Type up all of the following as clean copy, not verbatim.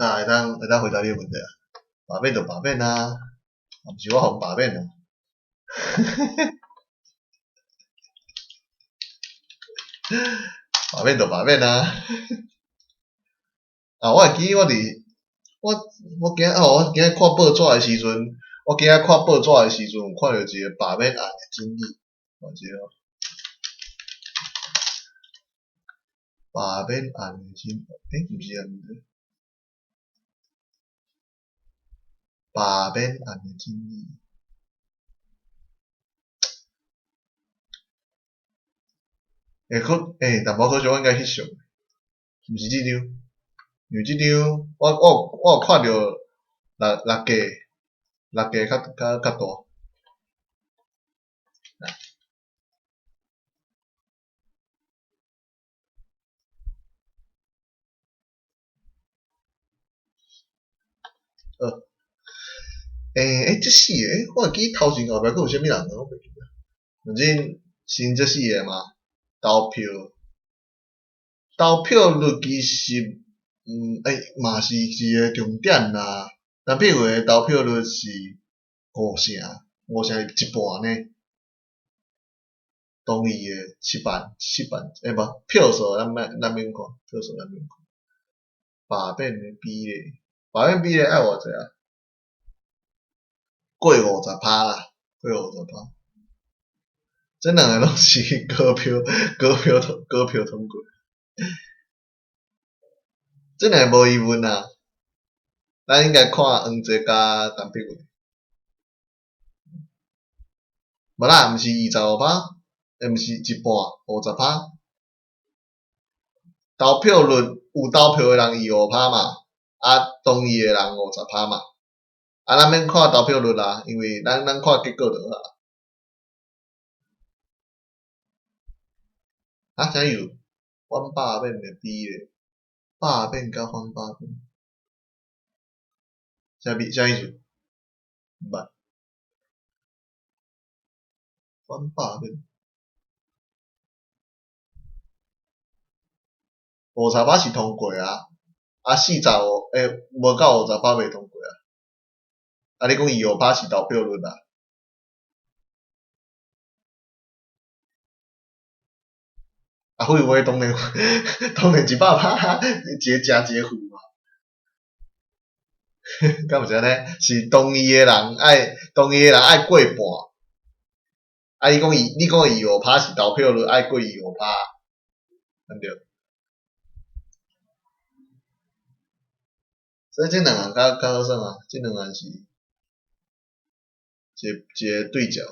啊，會當回答你的問題啊？罷免就罷免啊，毋是我予罷免啊。罷免就罷免啊！啊，我會記我佇我我今哦，我今仔看報紙的時陣，我今仔看報紙的時陣，有看著一个罷免案的爭議，看一下哦。罷免案的爭議，欸，毋是啊，毋對。罷免案的爭議。欸，可欸，淡薄可惜，我應該翕相，毋是這張，因為這張我有看著六個較大。好，欸欸，這四個，我會記頭前後壁閣有啥物人我袂記得。反正先這四个嘛，投票率其實，欸，嘛是一个重點啦。但比如的投票率是五成，五成一半呢。同意的7萬，7萬，欸無，票數咱免看，票數咱免看。罷免的比例，罷免比例愛偌濟啊？過50%啦，過五十趴。這兩個攏是高票通過。這兩個無疑問啊，咱應該看黃捷佮陳柏惟。無啦，毋是25%，欸，毋是一半，50%。投票率有投票的人25%嘛，啊，同意的人五十趴嘛。啊，咱免看投票率啦，因為咱看結果就好啊。啊，啥意思？反罷免的比例，罷免佮反罷免，啥物啥意思？毋捌。反罷免，五十趴是通過啊，啊45，欸，無夠50%袂通過啊。啊，你講25%是投票率啊？啊，廢話，當然當然100%，一个正一个負嘛。敢毋是按呢？是同意的人愛過半。啊，你講25%是投票率愛過25%，對毋對？所以這兩項較好耍啊，這兩項是一個對照，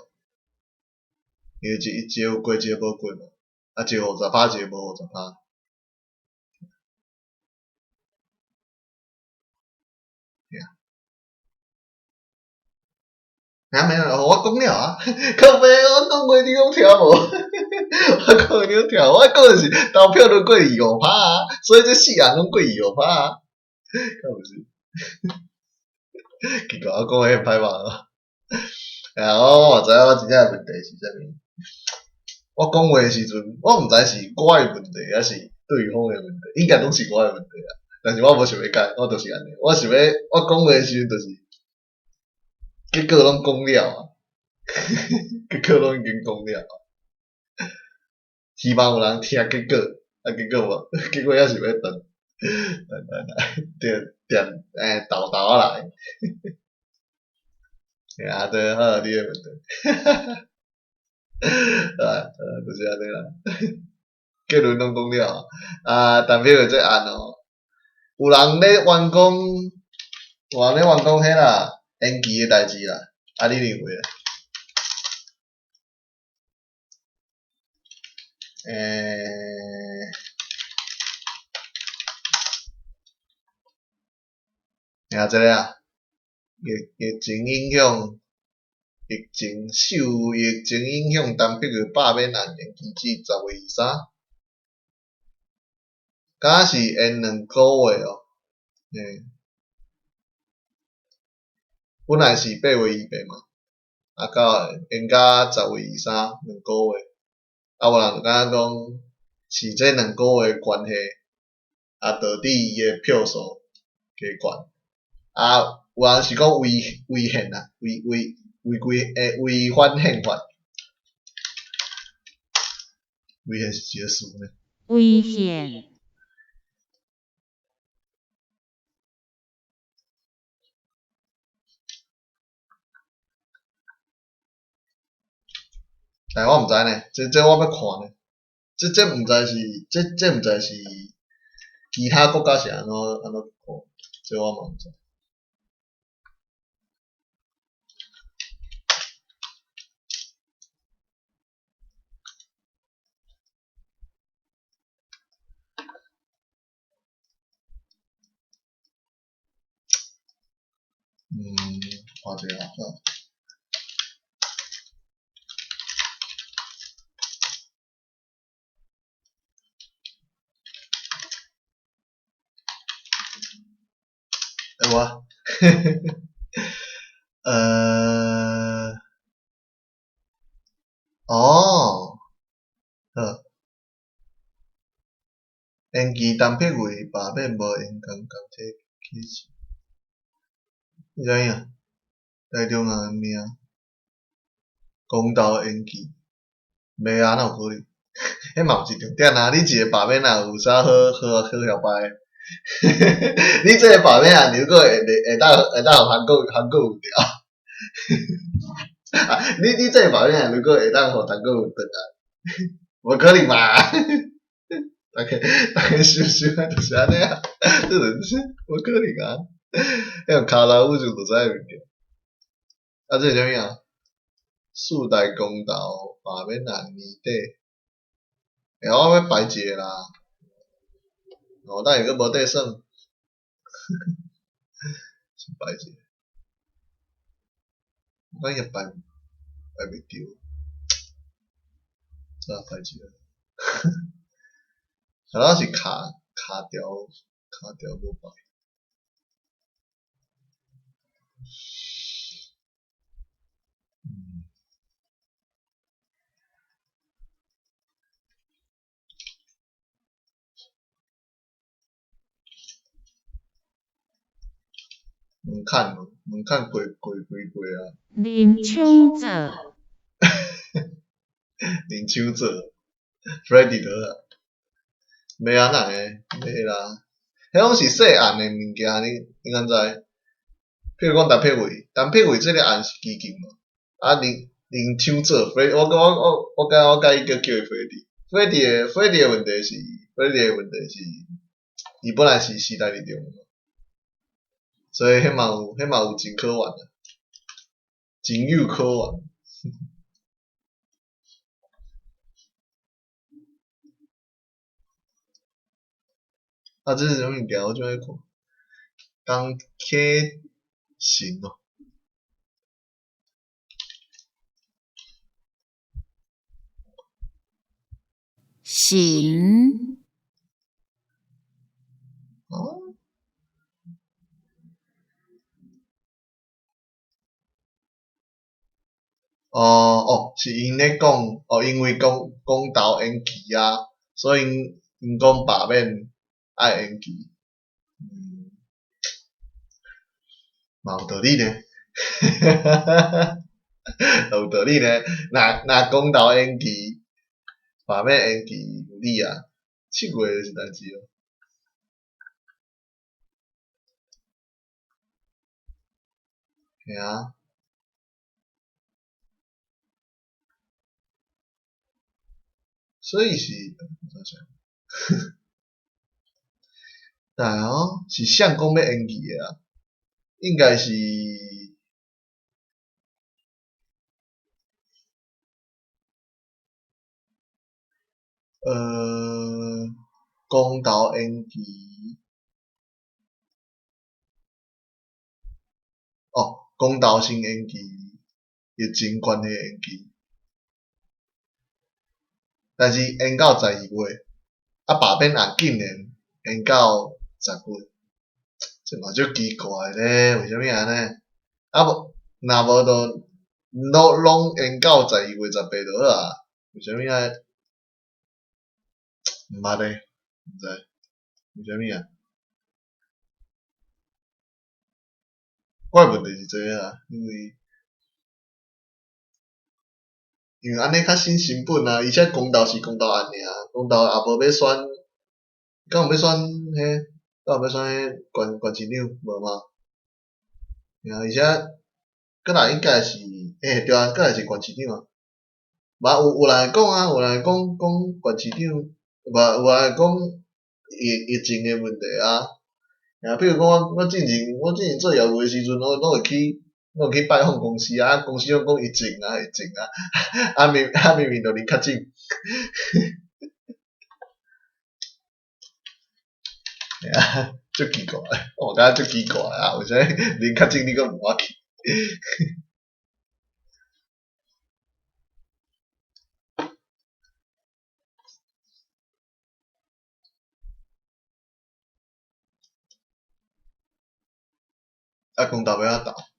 因為一個有過，一個無過嘛。啊，一個五十趴，一個無五十趴。啊，沒有，我講了啊，靠北，我講話你攏聽無？我講話你攏聽無？我講的是投票率過25%啊，所以這四項攏過25%啊，敢毋是？奇怪，我講話很歹話哦。哎呀，我嘛知影我真正的問題是啥物。我講話的時陣，我毋知是我的問題，抑是對方的問題，應該攏是我的問題啊。但是我無想欲改，我就是按呢。我想欲，我講話的時陣就是結果攏講了啊，結果攏已經講了啊。希望有人聽結果，啊結果無，結果猶是欲等，等等來，點點欸豆豆仔來。嘿啊，對，好，你的問題。啊，就是按呢啦。結論攏講了啊，陳柏惟這案哦，有人咧冤講，有人咧冤講彼啦，延期的代誌啦，啊，你認為咧？欸，啊，這个啊，疫情影響，疫情受疫情影響，陳柏惟罷免案延期至10月23，敢是延兩个月哦，欸，本來是8月28嘛，啊到延到10月23兩个月，啊有人就感覺講是這兩个月關係，啊導致伊的票數加悬。啊，有人是講違憲啊，違規違反憲法。違憲是一个詞呢。違憲。但我毋知呢，這我欲看呢。這毋知是，這毋知是其他國家是按怎看，這我嘛毋知。嗯，看一下。欸，無哦，好，延期陳柏惟罷免無閒共共體起誓，你知影？台中人的命，公投延期，袂啊，哪有可能？彼嘛毋是重點啊！你一个罷免啊，有啥好好好搖擺？你這个罷免案如果會當予韓國瑜著，你這个罷免案如果會當予韓國瑜轉來，無可能嘛？逐家想想就是按呢啊，這就是無可能啊！彼用跤頭趺就知的物件。啊，這是啥物啊？四大公投罷免案年底，欸，我欲排一个啦。哦，等下閣無塊耍，先排一个。我應該排袂著，怎排一个？可能是卡條無排。嗯。門檻哦，門檻過幾過啊？林昶佐。林昶佐，Freddy 就好啊。袂啊，哪會？袂啦。彼攏是細案的物件，你敢知？譬如講陳柏惟，陳柏惟這个案是基金嘛。啊，林昶佐，Freddy，我佮伊叫伊 Freddy。Freddy 的問題是，Freddy 的問題是，伊本來是時代力量嘛，所以彼嘛有情可原啊，情有可原。啊，這是啥物物件？我正欲看。江啟臣哦。神。哦。哦哦，是𪜶咧講，哦，因為公投延期啊，所以𪜶講罷免愛延期。嗯，嘛有道理呢，有道理呢。若公投延期，罷免延期有理啊。7月是代誌哦。嘿啊。所以是，但哦，是誰講欲延期的啊？應該是，公投延期，哦，公投先延期，疫情關係延期，但是延到12月，啊，罷免案竟然延到10月，這嘛足奇怪咧，為啥物按呢？啊無，若無就攏延到12月18就好啊，為啥物愛？毋捌咧，毋知為啥物啊？我的問題是這个啊，因為按呢較省成本啊，而且公投是公投案爾，公投也無欲選，敢有欲選彼？敢有欲選彼縣縣市長無嘛？而且閣來應該是，欸對啊，閣來是縣市長啊。無有人會講啊，有人會講講縣市長，無有人會講疫情的問題啊。啊，比如講我之前做業務的時陣，我攏會去拜訪公司啊，公司攏講疫情啊，疫情啊，啊明明就零確診。啊，足奇怪，我感覺足奇怪啊！為啥物零確診你閣毋愛去？啊，公投欲按怎投？